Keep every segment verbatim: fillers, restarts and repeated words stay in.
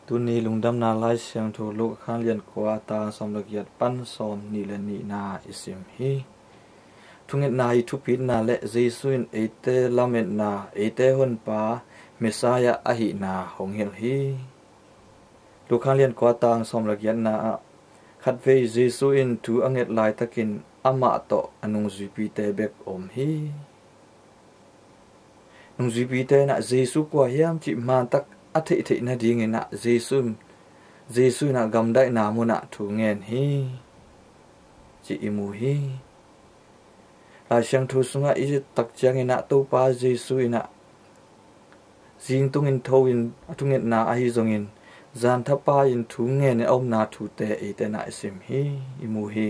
Tuni lungdamna Lai Siangtho Luka khan lian kua, tang sawm le giat pan sawm nih le nihna i sim hi. Thungetna i thupitna le Jesu in eite lametna, eite honpa Messiah ahihna hong hilh hi. Luka khan lian kua, tang sawm le giatna ah, khatvei Jesu in thu a nget laitakin amah tawh a nungzuipite bek om hi. Nungzuipite in ah Jesu kua hiam cih mantak a theihtheih nadingin ah Jesu, Jesu in ah gamdaihna munah thu ngen hi, cih i mu hi. Lai Siangtho sungah i zet tak ciangin ah Topa Jesu in ah zingtungin tho in a thungetna ahi zongin, zan thapa in thu ngenin a omna thute eite in ah i sim hi, i mu hi.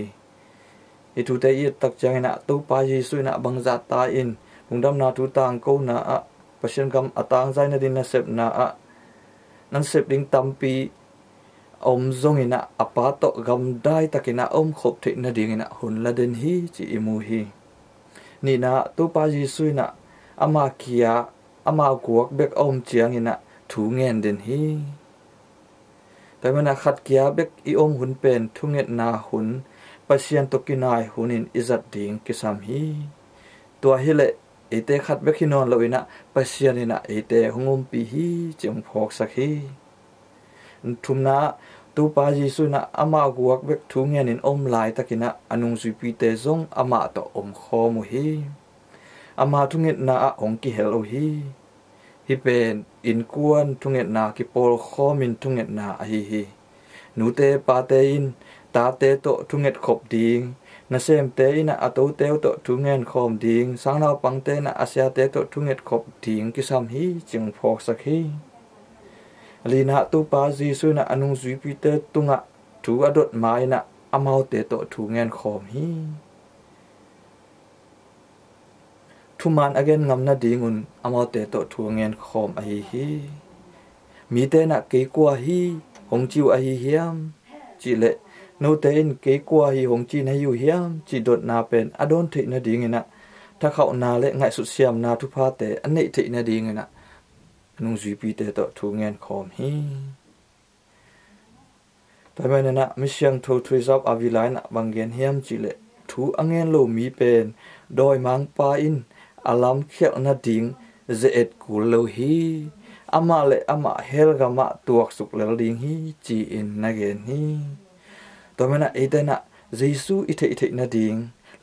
Hih thute i et tak ciangin ah Topa Jesu in ah bangzahta in lungdamna thu tangkona ah, Pasian gam a tangzai nading nasepna ah, nasep ding tampi a om zongin ah a Pa tawh gamdai takin ah a omkhop theih nadingin ah hun la den hi, cih i mu hi. Nihna ah Topa Jesu in ah ama kia, ama guak bek a om ciangin ah thu ngen den hi. Tua manin ah khat kia bek i om hun pen thungetna hun, Pasian tawh kinai hun in i zat ding kisam hi. Tua hileh eite khat bek hi nawn loin ah Pasian in ah eite hong ompih hi, cih hong phawksak hi. Thumna ah Topa Jesu in ah ama guak bek thu ngenin om laitakin ah a nungzuipite zong amah tawh omkhawm uh hi. Ama thungetna ah hong kihel uh hi. Hih pen innkuan thungetna, kipawlkhawmin thungetna ahi hi. Nute pate in tate tawh thunget khop ding, nasemte in ah a tote uh tawh thu ngen khawm ding, sangnaupangte in ah a siate tawh thunget khop ding kisam hi, cih hong phawksak hi. A lina ah Topa Jesu in ah a nungzuipite tungah thu a dot ma-in ah amaute tawh thu ngen khawm hi. Thuman a gen ngam nadingun amaute tawh thu a ngen khawm ahi hi. Mite in ah kei kua hi hong ci uh ahi hiam cih leh, note in kei kua hi hong ci na hi uh hiam cih dotna pen a dawn theih nadingin ah, thakhauhna le ngaihsut siamna thuphate a neih theih nadingin ah a nungzuipite tawh thu ngen khawm hi. Tua manin ah Misiangtho Teresa of Avila in ah bang gen hiam cih leh, thu a ngen lo mi pen dawimangpa in a lamkhialh nading ze-et kul lo hi. Amah le amah hell gamah tuaksuk lel ding hi, ci-in na gen hi. Tua manin ah eite in ah Jesu i theihtheih nading,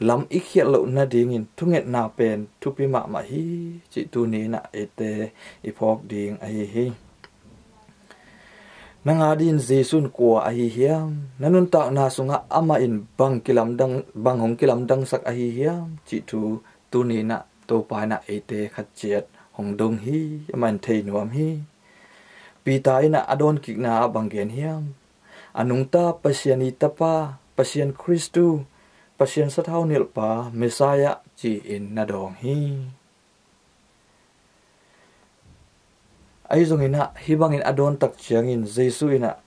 lam i khialh loh nadingin thungetna pen thupi mahmah hi, cih tuni in ah eite i phawk ding ahi hi. Nang adingin Jesu in kua ahi hiam? Na nuntakna sungah amah in bang kilamdang, bang hong kilamdangsak ahi hiam cih thu tuni in ah Topa in ah eite khat ciat hong dong hi. Amah in thei nuam hi. Peter in ah a dawnkikna ah bang gen hiam? A nungta Pasian i Tapa, Pasian Khristu, Pasian sathau nilhpa, Messiah, ci-in na dawng hi. Ahi zongin ah hih bangin a dawn tak ciangin Jesu in ah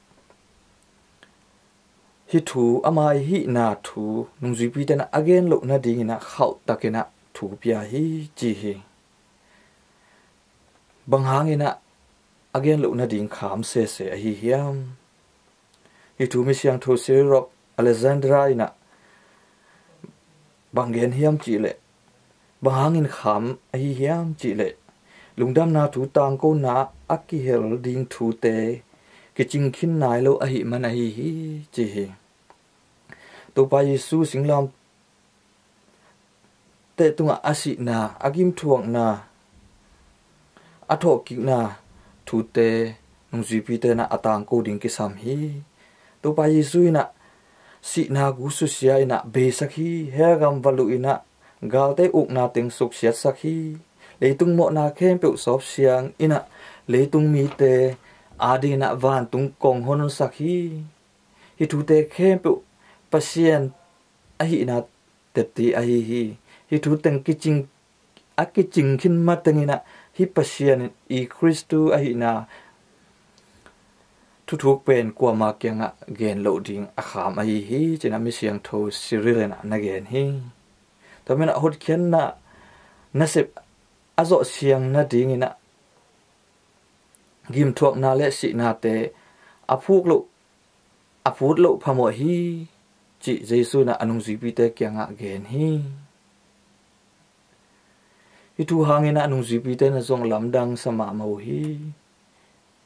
hih thu, ama i hihna thu nungzuipite in ah a gen loh nadingin ah khauh takin ah thu pia hi, ci hi. Bang hangin ah a gen loh nading kham sese ahi hiam? Hih thu Misiangtho Cyril of Alexandria in ah bang gen hiam cih leh, bang hangin kham ahi hiam cih leh, lungdamna thu tangkona a kihel ding thute kicing khin nai lo ahih man ahi hi, ci hi. Topa Jesu singlamteh tungah a sihna, a gimthuakna, a thawhkikna thute nungzuipite in ah a tangko ding kisam hi. Topa Jesu in ah sihna gu susia in ah beisak hi. Hell gam va luh in ah galte ukna teng suksiatsak hi. Leitung mawhna khempeuh sawpsiang in ah leitung mite adingin ah vantung kong honsak hi. Hih thute khempeuh Pasian ahihna tepti ahi hi. Hih thu teng kicing, a kicing khin matengin ah hih Pasian i Khristu ahihna thuthuk pen kuamah kiangah gen loh ding a kham ahi hi, ci-in ah Misiangtho Cyril in ah na gen hi. Tua manin ah hotkhiatna nasep a zawhsiang nadingin ah gimthuakna le sihnate a phuk loh, a phut loh phamawh hi, cih Jesu in ah a nungzuipite kiangah gen hi. Hih thu hangin ah a nungzuipite in ah zong lamdang sa mahmah uh hi.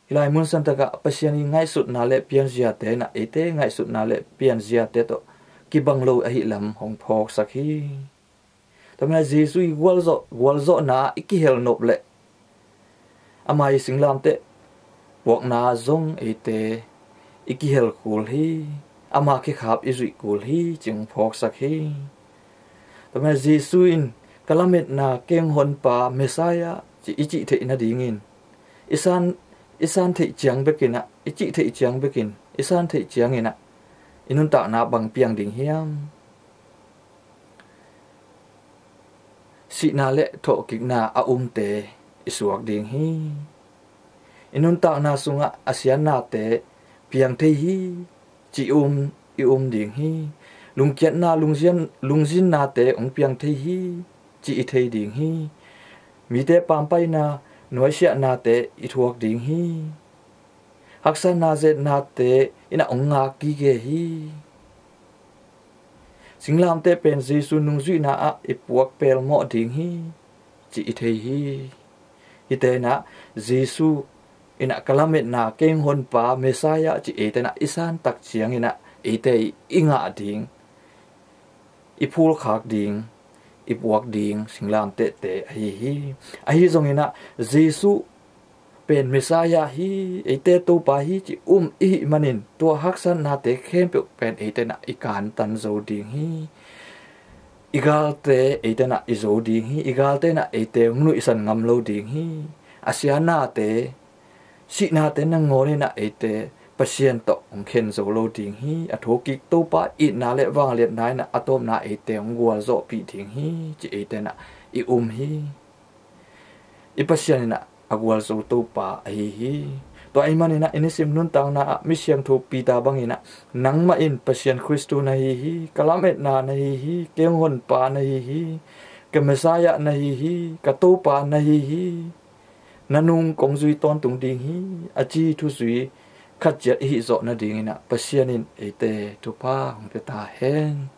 Hih lai mun santakah Pasian ii ngaihsutna le pianziate in ah eite ngaihsutna le pianziate tawh kibang lo ahih lam hong phawksak hi. Tua manin ah Jesu ii gualzawh, gualzawhna i kihel nop leh ama ii singlamteh puakna zong eite i kihel kul hi. Ama khekhap i zuih kul hi, ci hong phawksak hi. Tua manin ah Jesu in ka lametna, kei hong honpa, Messiah, ci i cih theih nadingin i san, i san theih ciang bekin ah, i cih theih ciang bekin i san theih ciangin ah i nuntakna bang piang ding hiam? Sihna le thawhkikna a umte i suak ding hi. I nuntakna sungah a siannate piang thei hi, ci i um, i um ding hi. Lungkiatna, lungzian, lungzinnate hong piang thei hi, ci i thei ding hi. Mite pampaina, nuaisiahnate i thuak ding hi. Haksatna, zetnate in ah hong ngak gige hi. Singlamteh pen Jesu nungzuihna ah i puak pelmawh ding hi, ci i thei hi. Hihte in ah Jesu in ah ka lametna, kei hong honpa, Messiah, ci eite in ah i san tak ciangin ah eite i ngah ding, i phulkhak ding, i puak ding singlamtehte ahi hi. Ahi zongin ah Jesu pen Messiah hi, eite Topa hi, ci um i hih manin tua haksatnate khempeuh pen eite in ah i kantan zo ding hi. I galte eite in ah i zo ding hi. I galte in ah eite hong nuihsan ngam lo ding hi. A siannate, sihnate nangawn in ah eite Pasian tawh hong khen zo lo ding hi. A thokik Topa itna le vangliatna in ah a tawpna eite hong gualzawhpih ding hi, ci eite in ah i um hi. I Pasian in ah a gualzo Topa ahi hi. Tua ahih manin ah i nisim nuntakna ah mi siangtho Peter bangin ah, nangmah in Pasian Khristu na hi hi, ka lametna na hi hi, kei hong honpa na hi hi, ka Messiah na hi hi, ka Topa na hi hi. Na nung kong zui tawntung ding hi, a ci thuzui khat ciat i hih zawh nadingin ah Pasian in eite thupha hong pia ta hen.